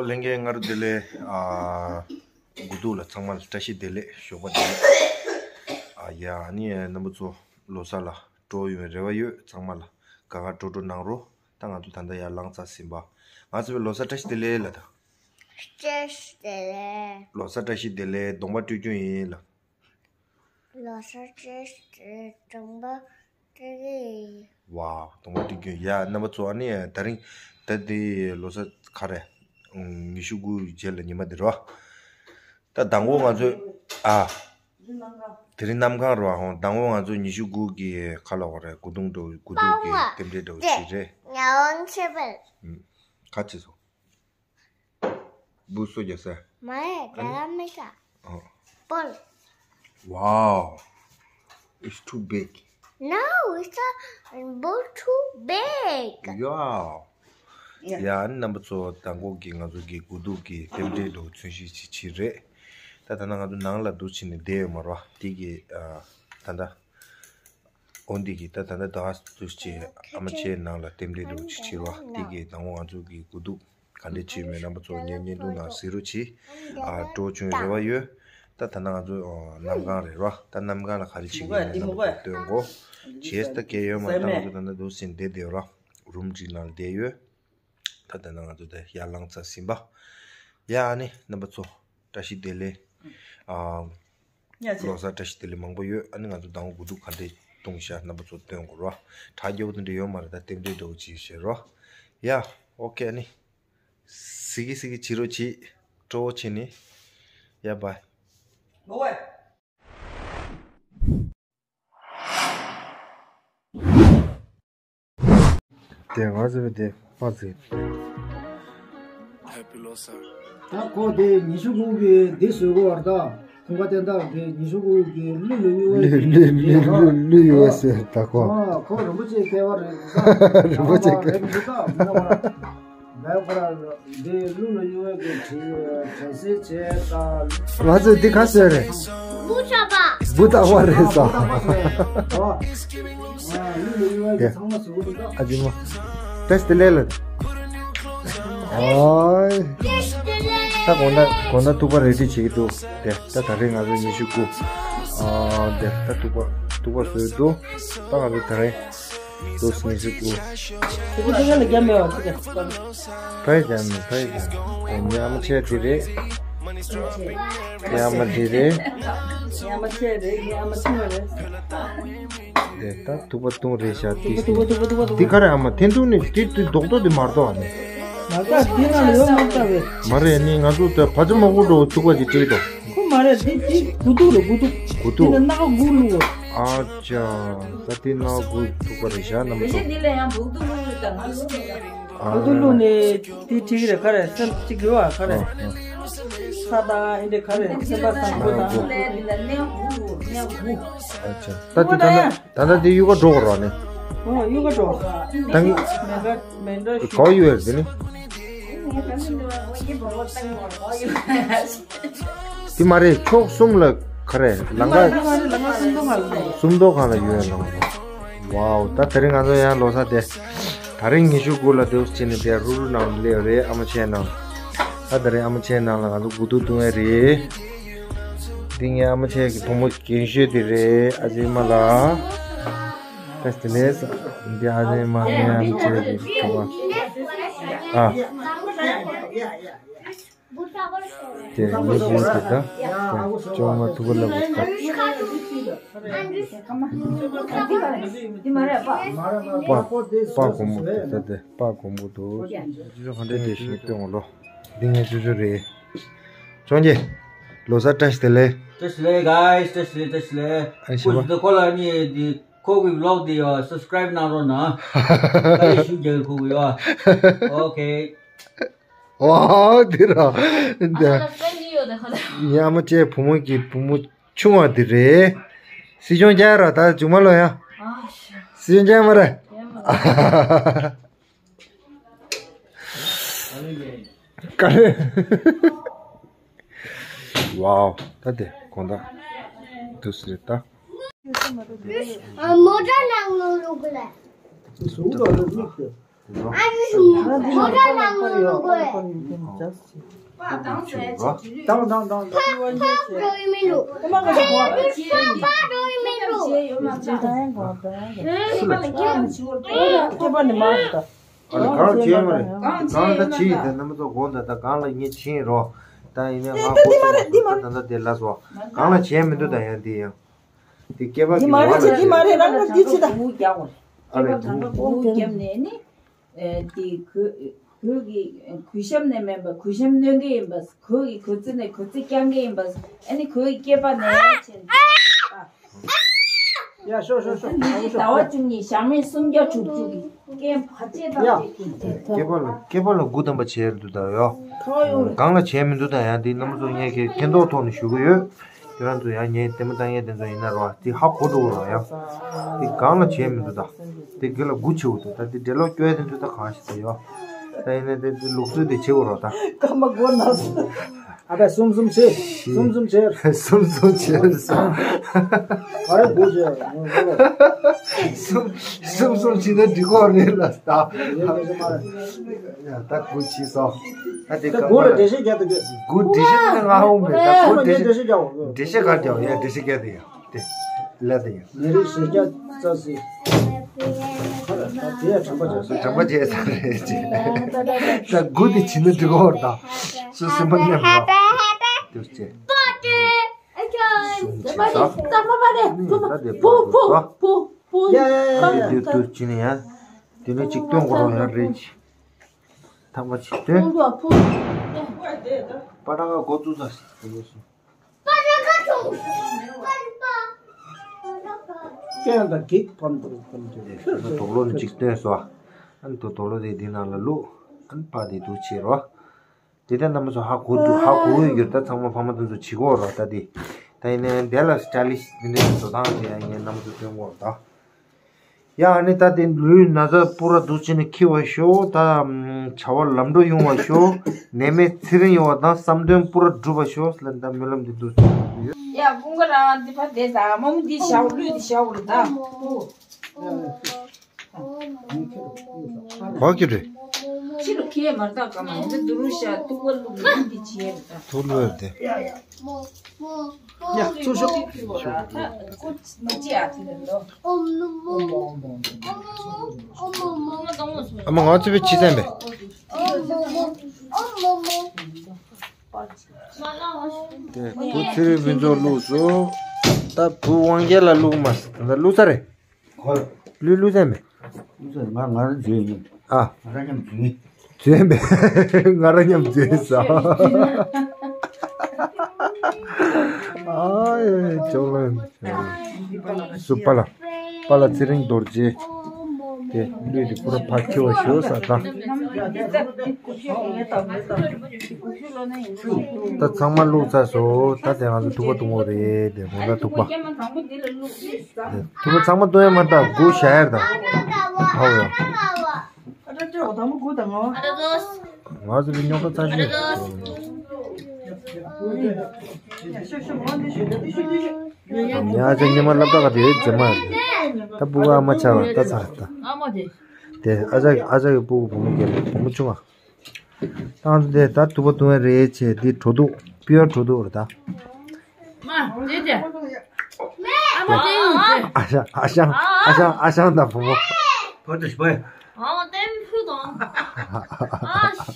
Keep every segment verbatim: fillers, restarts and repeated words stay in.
ལྷན་རྒྱས་སྔ་དྲོ་བདེ་ལེགས། ཨ། དགུ་ཐུག་ལ་ཚང་མ་ལ་བཀྲ་ཤིས་བདེ་ལེགས། ཞོགས་པ་བདེ་ལེགས། ཨ་ཡ། ཨ་ནི་རྣམ་པ་ཚོ་ལོ་གསར་ལ་སྤྲོ་ཡོང་བའི་རེ་བ་ཡོད། ཚང་མ་ལ་དགའ་དགའ་སྤྲོ་སྤྲོ་གནང་རོགས། ད་ང་ཚོ་ད་ལྟ་ཡར་ལངས་ཚར་ཟིན་པ། ང་ཚོ་བའི་ལོ་གསར་བཀྲ་ཤིས་བདེ་ལེགས་ལ་ད། བཀྲ་ཤིས་བདེ་ལེགས། ལོ་གསར་བཀྲ་ཤིས་བདེ་ལེགས། གདོང་པ་སྤྲུལ་སྐྱོན་ཡིན་ལ། ལོ་གསར་བཀྲ་ཤིས་བདེ་ལེགས། གདོང་པ་སྤྲུལ་སྐྱོན་ཡིན། ཝའོ། གདོང་པ་སྤྲུལ་སྐྱོན། ཡ། རྣམ་པ་ཚོ། ཨ་ནི་ད་རིང་ད་འདི་ལོ་གསར་ག་རེ། ཨུམ། ཉི་ཤུ་དགུ་རྗེས་ལ་ཉི་མ་འདི་རོ། ད་མདང་དགོང་ང་ཚོས། ཨ། དེ་རིང་གནམ་གང་རོ། ཨ་ཧོ། མདང་དགོང་ང་ཚོ་ཉི་ཤུ་དགུ་གི་ག་ལ་བ་རེད། དགུ་དུང་འགྲོ། དགུ་ཐུག་གི་རྟེན་འབྲེལ་འདྲ་བོ་ཅིག་རེད། ཉ་ཝང་ཆེ་བེ། ཨུམ། ག་ཅི་སོ། བུ་སོ་རྒྱག་ས། མ་རེད། ཨ་ནི། ད་ལ་མི་ཤ། ཨོ། པོལ། Wow, it's too big. No, it's a bowl too big. Yeah. ཡ། ཨ་ནི་རྣམ་པ་ཚོ། མདང་དགོང་གི་ང་ཚོ་གི་དགུ་ཐུག་གི་རྟེན་འབྲེལ་འདྲ་བོ་ཚུན་ཤིག་ཅིག་བྱས་རེད། ད་ད་ནང་ང་ཚོ་ནང་ལ་འདུག་བྱས་ནས་བསྡད་ཡོད་མ་རེད་པ། དེ་གི། ཨ། ད་ད། འོ་འདི་གི་ད་ད་ད་ད་དུས་ཀྱི་ཨ་མ་ཆེ་ནང་ལ་རྟེན་འབྲེལ་འདྲ་བོ་ཅིག་བྱས་པ། དེ་གི་མདང་དགོང་ང་ཚོ་གི་དགུ་ཐུག་ག་འདྲ་བྱས་མེད། རྣམ་པ་ཚོ་ཉན། ཉན་འདུག་ན་གཟིགས་རོགས་གྱིས། ཨ། སྤྲོ་བྱུང་རེ་བ་ཡོད། ད་ད་ནང་ང་ཚོ། ཨ། གནམ་གང་རེད་པ། ད་གནམ་གང་ལ་ག་རེ་བྱེད་ཀྱི་ཡོད་མེད་རྣམ་པ་ཚོ་སྟོན་དགོས། བྱས་ད་གས་ཡོད་མ། ད་ང་ཚོ་ད་ད་འདུག་སེ་བསྡད་བསྡད་ཡོད་ར། རུམ་གཅིག་ནང་ལ་བསྡད་ཡོད། ད་ད་ནང་ང་ཚོ་ད་ཡར་ལངས་ཚར་ཟིན་པ། ཡ། ཨ་ནི་རྣམ་པ་ཚོ། བཀྲ་ཤིས་བདེ་ལེགས། ཨ། ལོ་གསར་བཀྲ་ཤིས་བདེ་ལེགས་མང་པོ་ཡོད། ཨ་ནི་ང་ཚོ་མདང་དགོང་དགུ་ཐུག་ག་འདྲས་བཏུང་ཤག་རྣམ་པ་ཚོ་སྟོན་དགོས་ར། གྲ་རྒྱས་པོ་དེ་འདྲ་ཡོད་མ་རེད། ད་རྟེན་འབྲེལ་འདྲ་བོ་ཅིག་བྱེད་རོགས། ཡ། ཨོ་ཁེ། ཨ་ནི། གཟིགས་ཀྱི་གཟིགས་ཀྱི་བྱེད་རོགས་གྱིས། སྤྲོ་བོ་བྱས་ནས། ཡ། བའི། དེ་ང་ཚོ་བའི་དེ་པ་ཚེ། ད་ཁོ་དེ་ཉི་ཤུ་དགུ་གི་འདི་བཟོས་གོ་བར། ད་ཁོང་ཁ་བསྟན་སྟངས་དེ་ཉི་ཤུ་དགུ་གི་ཀླུ་ལ་གཡུག་པའི་ཀླུ་ཀླུ་ཀླུ་ཀླུ་ཡོད་ཟེར། ད་ཁོ། ཨ། ཁོ་རིན་པོ་ཆེ་སྐལ་བ་རེད། རིན་པོ་ཆེ་སྐལ་བ་རེད་འདུག་ད། མི་ན་བ་ར། འདི་ཀླུ་ལ་གཡུག་པའི་གི་དྲི་དྲན་གསོ་བྱས་ད། ང་ཚོས་འདི་ག་བཟོས་རེད། བུ་ཆགས་པ། བུ་ཆགས་པ་རེད་ཟ། ཨ། ཀླུ་ལ་གཡུག་པའི་གི་ཚང་མ་བཟོས་འདུག་ད། ཨ་ཅེ་མ། བཀྲ་ཤིས་བདེ་ལེགས་ལ། ཨོའི། ད་དགོང་དག་དགོང་དག་ཐུག་པ་རེ་ཌི་བྱེད་ཀྱི་འདུག་དེ། ད་ད་རེས་ང་ཚོ་ཉི་ཤུ་དགུ། ཨ། དེ་ད་ཐུག་པ་ཐུག་པ་བཟོས་འདུག་ད་ང་ཚོ་ད་རེས། དུས་ཉི་ཤུ་དགུ། དེ་ཚོ་ལ་རྒྱ་མེད་པ་ཅིག་ག་ཕ་ཡི་རྒྱ་མེད། ཕ་ཡི་རྒྱ་མེད། ངའི་ཨ་མ་ཆེ་འདི་རེད། ངའི་ཨ་མ་འདི་རེད། ངའི་ཨ་མ་ཆེ་རེད། ངའི་ཨ་མ་ཆུང་བ་རེད། དེ་ད་ཐུག་པ་བཏུང་རེད་ཤག་འདི། ཐུག་པ་ཐུག་པ་ཐུག་པ་ཐུག་པ། འདི་ག་རེ། ཨ་མ་འཐེན་ཐུག་ནི་འདི་འདི་རྡོག་རྡོག་འདི་མ་རེད་དོ། ཨ་ནི། མ་རེད། འདི་ནང་ལ་ཡོད་མ་རེད་པས། མ་རེད། ནི་ང་ཚོ་ད་བ་ཚྭ་མ་གུ་འདྲ་བོ་ཐུག་པ་ཅིག་སྤྲད་དོ། ཁོ་མ་རེད། འདི་འདི་དགུ་ཐུག་རེད། དགུ་ཐུག་དགུ་ཐུག་འདི་ནི་སྣ་ཁ་དགུ་བླུགས་པ། ཨ་ཅག་ད་འདི་སྣ་ཁ་དགུ་ཐུག་པ་རེད་ཤག་རྣམ་པ་ཚོ། འདི་ལ་ཡང་དགུ་ཐུག་བླུགས་ད་ང་བླུགས་མེད་ད། དགུ་ཐུག་བླུགས་ནས་འདི་བྲིས་རེད། ག་རེ་སེམས་གཅིག་ཡོད་པ། ག་རེ། ཨ་ཨ། ས་དང་འདི་ག་རེ་སེམས་པ་དང་དགུ་དང་། ཨ་ཅག་ད་འདི་ད་ལྟ། ད་ལྟ་འདི་གཡུག་ག་འགྲོ་དགོས་རེད་ནི། ཨོ། གཡུག་ག་འགྲོ། ད་ག་པར་གཡུག་ཡོད་རེད་ནི། འདི་མ་རེད། ཕྱོགས་གསུམ་ལ་ག་རེ་ལམ་ཁ། འདི་མ་རེད། ལམ་ཁ་སུམ་མདོ་སྒང་ལ། སུམ་མདོ་སྒང་ལ་གཡུག་ཡོད་ལམ་ཁ། ཝའོ། ད་དེ་རིང་ང་ཚོ་ཡང་ལོ་གསར་དེ། ད་རིང་ཉི་ཤུ་དགུ་ལ་དེ་བྱས་ནས་དེ་རུ་རུ་ནང་སླེབས་རེད། ཨ་མ་ཆེ་ནང་། ད་དེ་རིང་ཨ་མ་ཆེ་ནང་ལ་ང་ཚོ་དགུ་ཐུག་བཏུང་ཡ་རེད། འདི་ངའི་ཨ་མ་ཆེ་གི་བུ་མོ་རྒན་ཤོས་དེ་རེད། ཨ་ཅེ་མ་ལགས། བཀྲ་ཤིས་བདེ་ལེགས། འདི་ཨ་ཅེ་མ། ངའི་ཨ་མ་ཆེ་གི་བུ་མོ། ཨ། དེ་ངའི་བུ་མོ་དེ་ད། ཅོ་མ་ཐུག་པ་ལ་བུ་ད། པ། པ་གོང་མོ་དེ་ད། དེ་པ་གོང་མོ་འདུག་ཅོ་ཅོ་ག་འདྲ་དེ་ཞིག་སྟོན་འོང་ལོ། འདི་ངའི་ཅོ་ཅོ་རེད། ཅོང་ཅེ། ལོ་གསར་བཀྲ་ཤིས་བདེ་ལེགས། བཀྲ་ཤིས་བདེ་ལེགས། guys། བཀྲ་ཤིས་བདེ་ལེགས། བཀྲ་ཤིས་བདེ་ལེགས། ཨ་ཤི་བ། ཁོ་ལ་ནི་འདི་ཁོ་གི་བི་ལོག་འདི་ཡ་སབ་སི་ཀ་རའིབ་གནང་རོགས་གནང་། ཨ་ཡེ་ཞུ་རྒྱག་ཁོ་གི་ཡ། ཨོ་ཁེ། ཨོ་འདི་ར། འདི། ངའི་ཨ་མ་ཆེ་བུ་མོ་གི་བུ་མོ་ཆུང་བ་འདི་རེད། སྲིད་སྐྱོང་རྒྱག་ར། ད་མཇུག་མ་ལོ་ཡ། སྲིད་སྐྱོང་རྒྱག་མ་རེད། ག་རེ། ཝའོ། ད་དེ་དགོང་དག་དུས་རེད་ད། མོ་ཊ་ནང་ལོགས་ལ། ང་འདི་མ་རེད། ཁ་ལག་པར་ཡོད། ཁ་ལག་པར་ཡོད་དེ་མི་འཇགས་ཟེར། བཏང་བཏང་བཏང་། ཕ་ཕ་འགྲོ་ཡི་མི་འདུག་ཕ་ཕ་འགྲོ་ཡི་མི་འདུག་སྐྱེས་པ་ནི་མ་རེད་ད། ཨ་ལ་གང་བྱས་མ་རེད། གང་ད་བྱས་ཡིན་ད་རྣམ་པ་ཚོ་གོ་ད་ད་གང་ལ་ངས་བྱས་ཡིན་རོགས། ད་ཡིན་ན་ང་གོ་ད་ད་དེ་ལ་སོ་གང་ལ་བྱས་མི་འདུག་ད་ཡང་དེ་ཡང་དེ་སྐྱེས་པ་འདི་མ་རེད་ཅེ་འདི་མ་རེད། རང་ག་འདི་ཅི་ད། ཨ་ལས་དུ། ཨེ་དེ་གོས་གོས་ཀྱི་གོས་ཞབས་ནས་མིན་པ་གོས་ཞབས་གནོན་གྱི་ཡིན་པ། གོས་ཀྱི་གོས་རྩི་ནས་གོས་རྩི་རྐྱང་གི་ཡིན་པ། ཨ་ནི་གོས་ཀྱི་སྐེད་པ་ནས་ཕྱིན། ཡ་ཤོ་ཤོ་ཤོ། ཨ་ནི་ཟླ་བ་བཅུ་གཉིས་ཞག་མེད་སུམ་བརྒྱ་དྲུག་ཅུ་གི་སྐེད་ཕ་ཆེ་དང་ཡ། སྐེད་པ་ལ་སྐེད་པ་ལ་དགུ་ཐམ་པ་བྱས་འདུག་ད་ཡོ། གང་ལ་བྱས་མི་འདུག་ད་ཡང་དེ་རྣམ་པ་ཚོ་ངས་ཀྱི་མཁྱེན་རྟོགས་ཐོག་ནས་ཞུ་གི་ཡོད། ཁྱེད་རང་ཚོ་ཡང་ངས་ལྟད་མོ་ལྟ་མཁན་དེ་ཚོ་ཡིན་ན་རོ། དེ་ཧ་གོ་འགྲོ་གི་རོ་ཡ། དེ་གང་ལ་བྱས་མི་འདུག་ད། དེ་དགེ་ལ་དགུ་ཆེ་བོ་འདུག་ད། དེ་འདྲེ་ལོག་སྐྱོ་ཡ་དེ་འདྲ་གང་ཞིག་ད་ཡོ། ད་ཡིན་ན་དེ་དེ་ལུགས་སྲོལ་དེ་ཆེ་བོ་རོ་ད། སྐར་མ་མགོ་ན་སོང་། ཨ་ད་གསུམ་གསུམ་ཆེ། གསུམ་གསུམ་ཆེ། གསུམ་གསུམ་ཆེ་སོ། ཨ་རེ་དགུ་ཆེ། གསུམ་གསུམ་གསུམ་ཆེ་ན་འགྲིག་གོ་རེད་ལ་ད། ཡ་ད་དགུ་ཆེ་སོ། ད་དེ་ད་དགུ་ལ་འགྲེལ་བཤད་རྒྱག་ཏུ་དགོས། དགུ་འགྲེལ་བཤད་ནི་ང་ཧོང་མེད་ད། དགུ་འགྲེལ་བཤད། འགྲེལ་བཤད་ག་རྒྱག་ཡ་འགྲེལ་བཤད་རྒྱག་ཏུ་ཡ། དེ་ལ་དེ་ཡིན། ནད་རིགས་ཟེར་རྒྱ་རྩ་སྲིད། ད་དེ་ཡང་དྲན་པ་བརྗེད་སོང་། དྲན་པ་བརྗེད་ཚར་རེད་ཅེས། ད་དགུ་དེ་བྱིན་ན་འགྲིག་གོ་བར་དང་། སུ་སེམས་པ་མཉམ་ར། དེ་བྱས། གསུམ་བྱས་ས། ད་དེ་པར་དུ་ས། ཡ་ཡ་ཡ་ཡ། དེ་དུ་བྱིན་ནས་ཡ། དེ་ནས་གཅིག་སྟོན་གོ་རོགས་ཡ་རེད་ཅེས། ཐམ་པ་གཅིག་སྟོན། པ་ཏྲ་ག་འགོ་བཙུགས་ས། ཀྱང་དང་གིག་ཕམ་དུ་ཕམ་དུ། དོག་ལོ་ནི་གཅིག་སྟོན་སོ། ཨན་དུ་དོག་ལོ་དེ་འདི་ནང་ལ་བླུག་ཨན་པ་དེ་དུ་ཕྱེ་རོ། དེ་ལྟར་རྣམ་པ་ཚོ་ཧ་གོ་འདུག་ཧ་གོ་འོས་གྱུར་ད་ཚང་མ་ཕ་མ་དེ་ཚོ་བྱེད་དགོས་རོ་ད་དེ། ད་ཡིན་ནའི་དེ་ལ་སི་ཊ་ལི་སི་འདི་འདྲའི་བཟོ་སྟངས་དེ་ཡང་ཡིན་ནའི་རྣམ་པ་ཚོ་སྟོན་དགོས་རོ་ད། ཡ་ཨ་ནི་ད་དེ་ལུས་ན་ཚ་པུ་ར་འདུ་བྱེད་ནས་འཁྱེར་བ་ཤོག་ད་བྱ་བ་ལམ་འགྲོ་ཡོང་བ་ཤོག་ནད་མེད་ཚེ་རིང་ཡོང་བ་དང་བསམ་དོན་པུ་ར་འགྲུབ་པ་ཤོག་ལ་ད་སྨོན་ལམ་འདི་འདུག་ཡ་ཀུན་དགའ་རང་འདི་ཕ་དེ་ད་མ་མོ་འདི་ཞའོ་ལུས་འདི་ཞའོ་རུ་ད། གོ་གི་རེད། ཕྱི་རུ་ཁྱེད་མར་ད་ག་མ་འདི་དུ་རུ་ཤ་ཐུག་པ་ལུག་འདི་བྱེད་ད། ཐུག་ལུས་དེ། ཡ་ཚུར་ཤོག་ཨ་མ་ང་ཚོ་བའི་ཕྱི་ཚན་པས། དེ་བུ་ཚེ་རིང་ཕུན་ཚོགས་བླུགས་སོ། ད་བུ་དབང་རྒྱལ་ལ་བླུགས་མ་ཟད་ད་བླུགས་ས་རེད། ཁོ་ལུས་བླུགས་ཚན་པས། ང་ང་རང་བརྗོད་ཡིན། ཨ། ང་རང་མཉམ་བརྗོད་ཡིན། བརྗོད་པས། ང་རང་མཉམ་བརྗོད་ཡིན་ས། ཨ་ཡེ་ཅོག་ལན། སུ་པ་ལ། པ་ལ་ཚེ་རིང་རྡོ་རྗེ། དེ་ལུས་དེ་པུ་ར་ཕ་ཁྱི་བ་ཞོ་ས་ད། ད་ཚང་མ་བླུགས་ཚར་སོང་། ད་དེ་ང་ཚོ་ཐུག་པ་བཏུང་བ་རེད། དེ་ང་ཚོ་ཐུག་པ། ཐུག་པ་ཚང་མ་བཏུང་ཡ་མ་ད་དགུ་ཞག་ཡར་ད། ཧ་བ། ང་ཚོ་གི་རྙོག་ཁ་ཚ་ཤོས། ཉ་ཆ་ཉི་མ་སློབ་གྲྭ་ག་དེ་རེད་རྗེས་མ། ད་སྤུ་གུ་ཨ་མ་ཆགས་པ་ད་ཚར་ད། དེ་ཨ་ཅག་ཨ་ཅག་གི་སྤུ་གུ་བུ་མོ་རྒན་བུ་མོ་ཆུང་ང་། ཏང་དེ་ད་ཐུག་པ་བཏུང་བ་རེད་ཆེ་འདི་གྲོ་དུག་པིའུར་གྲོ་དུག་རེད་ད། མ་དེ་དེ། ཨ་མ་དེ་ཡོད་དེ། ཨ་ཞང་ཨ་ཞང་ཨ་ཞང་ཨ་ཞང་དང་བུ་མོ། བོ་དུ་ཤི་བོ། ཨ་མ་དེ་མི་ཕུ་དང་། ཨ་ཤ།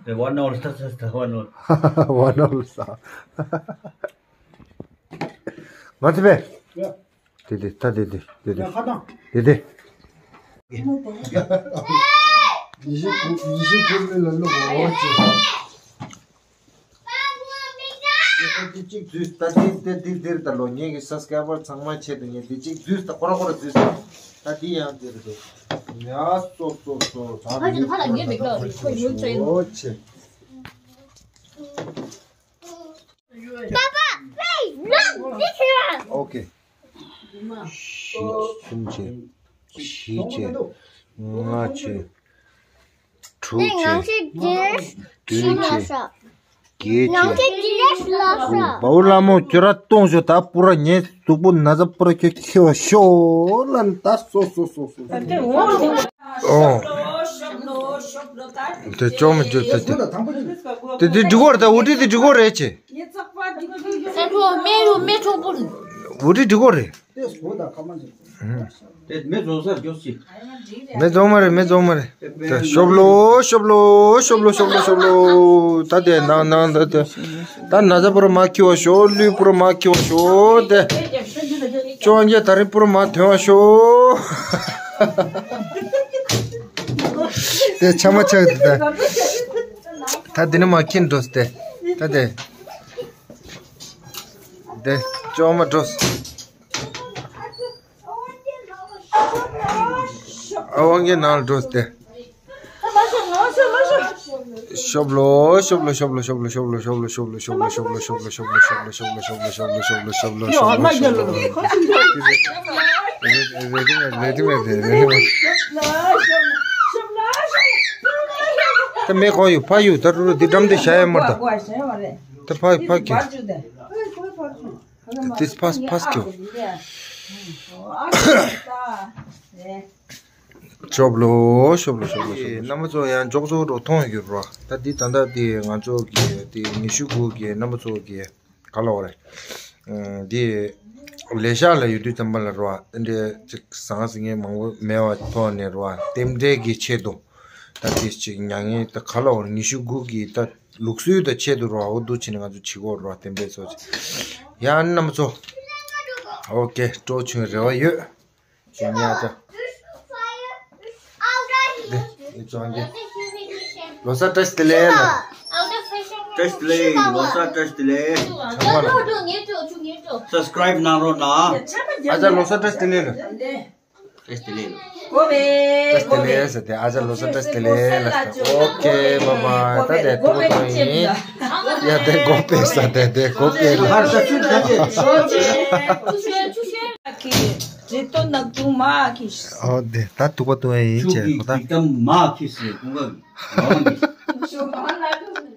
དེ་བ་ནོར་ས་ས་ས་བ་ནོར། བ་ནོར་ས། ང་ཚོ་བས། དེ་དེ་ད་དེ་དེ་དེ་དེ། དེ་དེ། ཉི་ཤུ་དགུ་ཉི་ཤུ་དགུ་མི་ལ་ལོ་འོ་ཅེ། དེ་གཅིག་འཛུལ་ད་དེ་དེ་དེ་དེར་ད་ལོ་ངེད་ཀྱི་སབ་སི་ཀ་རའི་བར་ཚང་མ་ཆེད་དུ་ངས་དེ་གཅིག་འཛུལ་ད་ཁོ་ར་ཁོ་ར་འཛུལ་ད་དེ་ཡང་དེ་རེད་དོ། ཡ་སོ་སོ་སོ་ད་ཕ་གི་ཕ་ལ་ངས་མི་དགའ་རེད་ཁོ་ཡོད་ཚོད་ཡིན། འོ་ཆེ། Papa, please, look, this one. Okay. གསུམ་བྱས། བཞི་བྱས། ལྔ་བྱས། དྲུག་བྱས། བདུན་བྱས། གེ་ཆེ། ཡང་ཁྱེད་ཀྱི་རེད་ལབ་ཤག་བའོ་ལ་མོ་ཁྱོད་ར་གཏོང་ཤོག་ད་པུ་ར་ཉེ་སུག་པོ་ན་ཚ་པུ་ར་ཁྱོད་ཁྱེར་བ་ཤོག་ལ་ད་སོ་སོ་སོ་སོ། ཨོ། དེ་ཅོག་མི་ཅོག་དེ་དེ་དེ་འགྲིག་གོ་རེད་ད་འུ་ཏི་དེ་འགྲིག་གོ་རེད་ཆེ། སེམས་པོ་མེ་རུ་མེ་ཆུང་པོ། འུ་ཏི་འགྲིག་གོ་རེད། དེ་མེ་རྫོང་སར་འགྱོ་སྲིད། མེ་རྫོང་མ་རེད་མེ་རྫོང་མ་རེད། དེ་ཤོབ་ལོ་ཤོབ་ལོ་ཤོབ་ལོ་ཤོབ་ལོ་ཤོབ་ལོ་ཤོབ་ལོ། ད་དེ་ནང་ནང་ད་དེ་ད་ན་ཚ་པུ་ར་མ་ཁྱེར་བ་ཤོག་ལུས་པུ་ར་མ་ཁྱེར་བ་ཤོག་དེ་ཅོང་རྒྱལ་ད་རིང་པུ་ར་མ་ཐོན་བ་ཤོག་དེ་ཆ་མ་ཆག་དེ་ད་ད་དེ་ནི་མ་ཁྱེར་འགྲོ་སྟེ་ད་དེ་དེ་ཅོག་མ་འགྲོ། ཨ་དབང་གི་ནང་ལ་འགྲོ་སྟེ། ཤོབ་ལོ་ཤོབ་ལོ་ཤོབ་ལོ་ཤོབ་ལོ་ཤོབ་ལོ་ཤོབ་ལོ་ཤོབ་ལོ་ཤོབ་ལོ་ཤོབ་ལོ་ཤོབ་ལོ་ཤོབ་ལོ་ཤོབ་ལོ་ཤོབ་ལོ་ཤོབ་ལོ་ཤོབ་ལོ་ཤོབ་ལོ་ཤོབ་ལོ་ཤོབ་ལོ་ཤོབ་ལོ། རེ་རེ་རེ་རེ་རེ་རེ་རེ་རེ། ད་མེ་གོ་ཡུ་ཕ་ཡུ་ད་རུ་རུ་འདི་འགྲམ་འདི་བྱ་ཡ་མར་ད། ད་ཕ་ཕ་གི། ད་ཏིས་ཕ་ཕ་སྐྱོ། ཤོབ་ལོ་ཤོབ་ལོ་ཤོབ་ལོ་ཤོབ་ལོ། རྣམ་པ་ཚོ་ཡང་འཇོག་ཚོགས་འགྲོ་མཐོང་ཡོད་རོ། ད་འདི་ད་ལྟ་འདི་ང་ཚོ་གི་འདི་ཉི་ཤུ་དགུ་གི་རྣམ་པ་ཚོ་གི་ག་ལ་བ་རེད། འདི་ལས་ཤག་ལ་ཡོད་དུས་ཙམ་པ་ལ་རོ། དེ་འདྲའི་ཅིག་ཟང་ཟིང་ངེ་མང་པོ་མེད་པ་ཐོག་ནས་རོ། རྟེན་འབྲེལ་གྱི་ཆེད་དུ་ད་འདི་ཅིག་མྱ་ངན་ད་ག་ལ་བ་རེད་ཉི་ཤུ་དགུ་གི་ད་ལུགས་སྲོལ་ད་ཆེད་དུ་རོ། འོ་འདུག་བྱས་ནས་ང་ཚོ་བྱེད་དགོས་རོ་རྟེན་འབྲེལ་ཚོ་ཅིག་ཡང་རྣམ་པ་ཚོ། ཨོ་ཀེ་སྤྲོ་བྱུང་རེ་བ་ཡོད། ཅུང་ཉག་ཅག་ལོ་གསར་བཀྲ་ཤིས་བདེ་ལེགས་ལ། བཀྲ་ཤིས་བདེ་ལེགས་ལོ་གསར་བཀྲ་ཤིས་བདེ་ལེགས། ཚང་མ་ལ། སབ་སི་ཀ་རེབ་གནང་རོགས་གནང་། ཨ་ཅག་ལོ་གསར་བཀྲ་ཤིས་བདེ་ལེགས་ལ། བཀྲ་ཤིས་བདེ་ལེགས་ལ། བཀྲ་ཤིས་བདེ་ལེགས་ཟེར་ཏེ་ཨ་ཅག་ལོ་གསར་བཀྲ་ཤིས་བདེ་ལེགས་ལ། ཨོ་ཀེ་བཱའི་བཱའི། ད་དེ་ཏོག་ཏོག་ཡིན། ཡ་དེ་གོ་པས་ས་དེ་དེ་གོ་པས་ལ། རི་ཏོ་ནག་ཅུང་མ་ཁིས། ཨོ་དེ་ད་ཐུག་པ་ཐུག་ཡ་ཡིན་ཆེ་ཁོ་ད། ད་མ་ཁིས་སེ་ཀུང་ག་གི།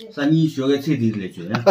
ས་ཉིན་ཞོགས་ཀའི་ཚེ་དེ་ལས་བྱོས་ན།